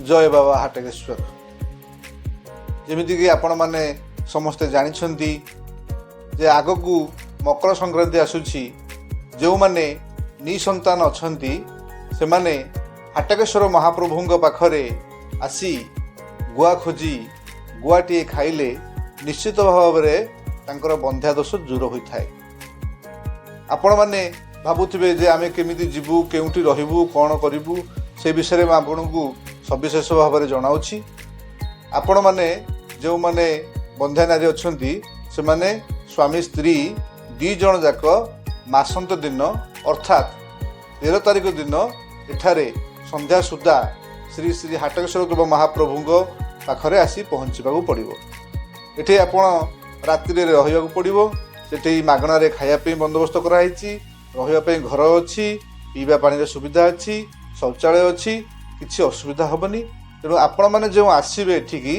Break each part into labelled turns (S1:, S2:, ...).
S1: ଜୟ ବାବା ହାଟକେଶ୍ୱର। ଯେମିତିକି ଆପଣମାନେ ସମସ୍ତେ ଜାଣିଛନ୍ତି ଯେ ଆଗକୁ ମକର ସଂକ୍ରାନ୍ତି ଆସୁଛି। ଯେଉଁମାନେ ନିସନ୍ତାନ ଅଛନ୍ତି, ସେମାନେ ହାଟକେଶ୍ୱର ମହାପ୍ରଭୁଙ୍କ ପାଖରେ ଆସି ଗୁଆ ଖୋଜି ଗୁଆଟିଏ ଖାଇଲେ ନିଶ୍ଚିତ ଭାବରେ ତାଙ୍କର ବନ୍ଧ୍ୟା ଦୋଷ ଦୂର ହୋଇଥାଏ। ଆପଣମାନେ ଭାବୁଥିବେ ଯେ ଆମେ କେମିତି ଯିବୁ, କେଉଁଠି ରହିବୁ, କ'ଣ କରିବୁ, ସେ ବିଷୟରେ ମୁଁ ଆପଣଙ୍କୁ ସବିଶେଷ ଭାବରେ ଜଣାଉଛି। ଆପଣମାନେ ଯେଉଁମାନେ ବନ୍ଧ୍ୟା ନାରୀ ଅଛନ୍ତି, ସେମାନେ ସ୍ୱାମୀ ସ୍ତ୍ରୀ 2 ଜଣ ଯାକ ମାସନ୍ତ ଦିନ, ଅର୍ଥାତ୍ 13 ତାରିଖ ଦିନ ଏଠାରେ ସନ୍ଧ୍ୟା ସୁଦ୍ଧା ଶ୍ରୀ ଶ୍ରୀ ହାଟକେଶ୍ୱର ଦେବ ମହାପ୍ରଭୁଙ୍କ ପାଖରେ ଆସି ପହଞ୍ଚିବାକୁ ପଡ଼ିବ। ଏଠି ଆପଣ ରାତ୍ରିରେ ରହିବାକୁ ପଡ଼ିବ। ସେଠି ମାଗଣାରେ ଖାଇବା ପାଇଁ ବନ୍ଦୋବସ୍ତ କରାହେଇଛି, ରହିବା ପାଇଁ ଘର ଅଛି, ପିଇବା ପାଣିର ସୁବିଧା ଅଛି, ଶୌଚାଳୟ ଅଛି, କିଛି ଅସୁବିଧା ହେବନି। ତେଣୁ ଆପଣମାନେ ଯେଉଁ ଆସିବେ ଏଠିକି,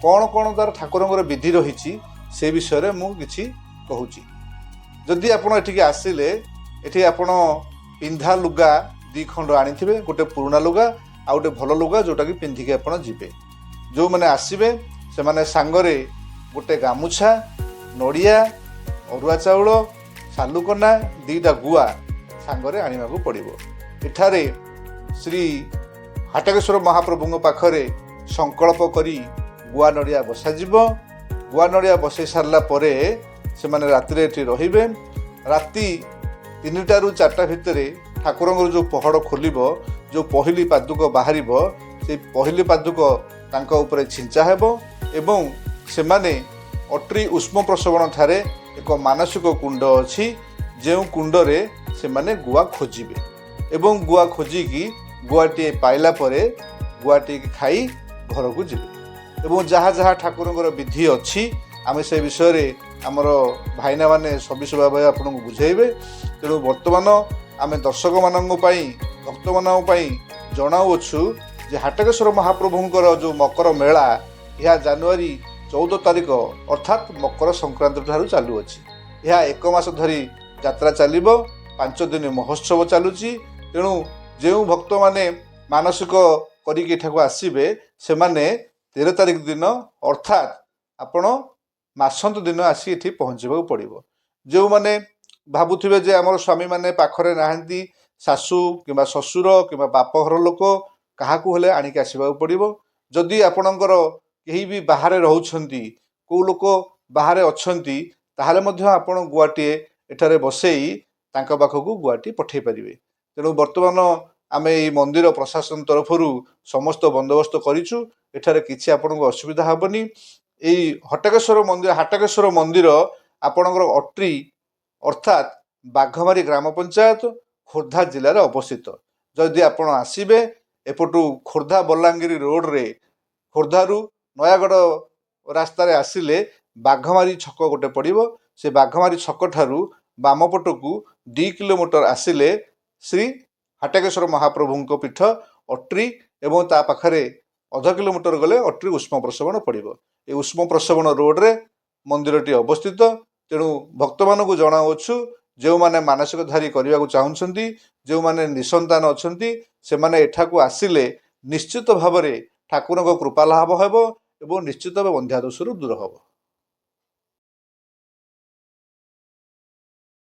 S1: କ'ଣ କ'ଣ ତା'ର ଠାକୁରଙ୍କର ବିଧି ରହିଛି, ସେ ବିଷୟରେ ମୁଁ କିଛି କହୁଛି। ଯଦି ଆପଣ ଏଠିକି ଆସିଲେ, ଏଠି ଆପଣ ପିନ୍ଧା ଲୁଗା 2 ଖଣ୍ଡ ଆଣିଥିବେ, ଗୋଟେ ପୁରୁଣା ଲୁଗା ଆଉ ଗୋଟେ ଭଲ ଲୁଗା, ଯେଉଁଟାକି ପିନ୍ଧିକି ଆପଣ ଯିବେ। ଯେଉଁମାନେ ଆସିବେ, ସେମାନେ ସାଙ୍ଗରେ ଗୋଟେ ଗାମୁଛା, ନଡ଼ିଆ, ଅରୁଆ ଚାଉଳ, ସାଲୁକନା, 2ଟା ଗୁଆ ସାଙ୍ଗରେ ଆଣିବାକୁ ପଡ଼ିବ। ଏଠାରେ ଶ୍ରୀ ହାଟକେଶ୍ୱର ମହାପ୍ରଭୁଙ୍କ ପାଖରେ ସଂକଳ୍ପ କରି ଗୁଆ ନଡ଼ିଆ ବସାଯିବ। ଗୁଆ ନଡ଼ିଆ ବସାଇ ସାରିଲା ପରେ ସେମାନେ ରାତିରେ ଏଠି ରହିବେ। ରାତି 3ଟାରୁ 4ଟା ଭିତରେ ଠାକୁରଙ୍କର ଯେଉଁ ପହଡ଼ ଖୋଲିବ, ଯେଉଁ ପହିଲି ପାଦୁକ ବାହାରିବ, ସେଇ ପହିଲି ପାଦୁକ ତାଙ୍କ ଉପରେ ଛିଞ୍ଚା ହେବ ଏବଂ ସେମାନେ ଅଟ୍ରି ଉଷ୍ମ ପ୍ରସବଣ ଠାରେ ଏକ ମାନସିକ କୁଣ୍ଡ ଅଛି, ଯେଉଁ କୁଣ୍ଡରେ ସେମାନେ ଗୁଆ ଖୋଜିବେ ଏବଂ ଗୁଆ ଖୋଜିକି ଗୁଆଟିଏ ପାଇଲା ପରେ ଗୁଆଟିଏ ଖାଇ ଘରକୁ ଯିବେ। ଏବଂ ଯାହା ଯାହା ଠାକୁରଙ୍କର ବିଧି ଅଛି, ଆମେ ସେ ବିଷୟରେ ଆମର ଭାଇନାମାନେ ସବିଶେଷ ଭାବେ ଆପଣଙ୍କୁ ବୁଝେଇବେ। ତେଣୁ ବର୍ତ୍ତମାନ ଆମେ ଦର୍ଶକମାନଙ୍କ ପାଇଁ, ଭକ୍ତମାନଙ୍କ ପାଇଁ ଜଣାଉଅଛୁ ଯେ ହାଟକେଶ୍ୱର ମହାପ୍ରଭୁଙ୍କର ଯେଉଁ ମକର ମେଳା, ଏହା ଜାନୁଆରୀ 14 ତାରିଖ, ଅର୍ଥାତ୍ ମକର ସଂକ୍ରାନ୍ତି ଠାରୁ ଚାଲୁଅଛି। ଏହା ଏକ ମାସ ଧରି ଯାତ୍ରା ଚାଲିବ। 5 ଦିନ ମହୋତ୍ସବ ଚାଲୁଛି। ତେଣୁ ଯେଉଁ ଭକ୍ତମାନେ ମାନସିକ କରିକି ଏଠାକୁ ଆସିବେ, ସେମାନେ 13 ତାରିଖ ଦିନ, ଅର୍ଥାତ୍ ଆପଣ ମାସନ୍ତ ଦିନ ଆସି ଏଠି ପହଞ୍ଚିବାକୁ ପଡ଼ିବ। ଯେଉଁମାନେ ଭାବୁଥିବେ ଯେ ଆମର ସ୍ୱାମୀମାନେ ପାଖରେ ନାହାନ୍ତି, ଶାଶୁ କିମ୍ବା ଶ୍ୱଶୁର କିମ୍ବା ବାପଘର ଲୋକ କାହାକୁ ହେଲେ ଆଣିକି ଆସିବାକୁ ପଡ଼ିବ। ଯଦି ଆପଣଙ୍କର କେହି ବି ବାହାରେ ରହୁଛନ୍ତି, କେଉଁ ଲୋକ ବାହାରେ ଅଛନ୍ତି, ତାହେଲେ ମଧ୍ୟ ଆପଣ ଗୁଆଟିଏ ଏଠାରେ ବସେଇ ତାଙ୍କ ପାଖକୁ ଗୁଆଟି ପଠାଇ ପାରିବେ। ତେଣୁ ବର୍ତ୍ତମାନ ଆମେ ଏଇ ମନ୍ଦିର ପ୍ରଶାସନ ତରଫରୁ ସମସ୍ତ ବନ୍ଦୋବସ୍ତ କରିଛୁ। ଏଠାରେ କିଛି ଆପଣଙ୍କୁ ଅସୁବିଧା ହେବନି। ଏଇ ହଟକେଶ୍ୱର ମନ୍ଦିର, ହାଟକେଶ୍ୱର ମନ୍ଦିର ଆପଣଙ୍କର ଅଟ୍ରି, ଅର୍ଥାତ୍ ବାଘମାରୀ ଗ୍ରାମ ପଞ୍ଚାୟତ, ଖୋର୍ଦ୍ଧା ଜିଲ୍ଲାରେ ଅବସ୍ଥିତ। ଯଦି ଆପଣ ଆସିବେ ଏପଟୁ ଖୋର୍ଦ୍ଧା ବଲାଙ୍ଗୀର ରୋଡ଼ରେ, ଖୋର୍ଦ୍ଧାରୁ ନୟାଗଡ଼ ରାସ୍ତାରେ ଆସିଲେ ବାଘମାରୀ ଛକ ଗୋଟେ ପଡ଼ିବ। ସେ ବାଘମାରୀ ଛକ ଠାରୁ ବାମ ପଟକୁ 2 କିଲୋମିଟର ଆସିଲେ ଶ୍ରୀ ହାଟକେଶ୍ୱର ମହାପ୍ରଭୁଙ୍କ ପୀଠ ଅଟ୍ରି ଏବଂ ତା ପାଖରେ ଅଧ କିଲୋମିଟର ଗଲେ ଅଟ୍ରି ଉଷ୍ମ ପ୍ରସବଣ ପଡ଼ିବ। ଏ ଉଷ୍ମ ପ୍ରସବଣ ରୋଡ଼ରେ ମନ୍ଦିରଟି ଅବସ୍ଥିତ। ତେଣୁ ଭକ୍ତମାନଙ୍କୁ ଜଣାଉଛୁ, ଯେଉଁମାନେ ମାନସିକଧାରୀ କରିବାକୁ ଚାହୁଁଛନ୍ତି, ଯେଉଁମାନେ ନିସନ୍ତାନ ଅଛନ୍ତି, ସେମାନେ ଏଠାକୁ ଆସିଲେ ନିଶ୍ଚିତ ଭାବରେ ଠାକୁରଙ୍କ କୃପା ଲାଭ ହେବ ଏବଂ ନିଶ୍ଚିତ ଭାବେ ବନ୍ଧ୍ୟା ଦୋଷରୁ ଦୂର ହେବ।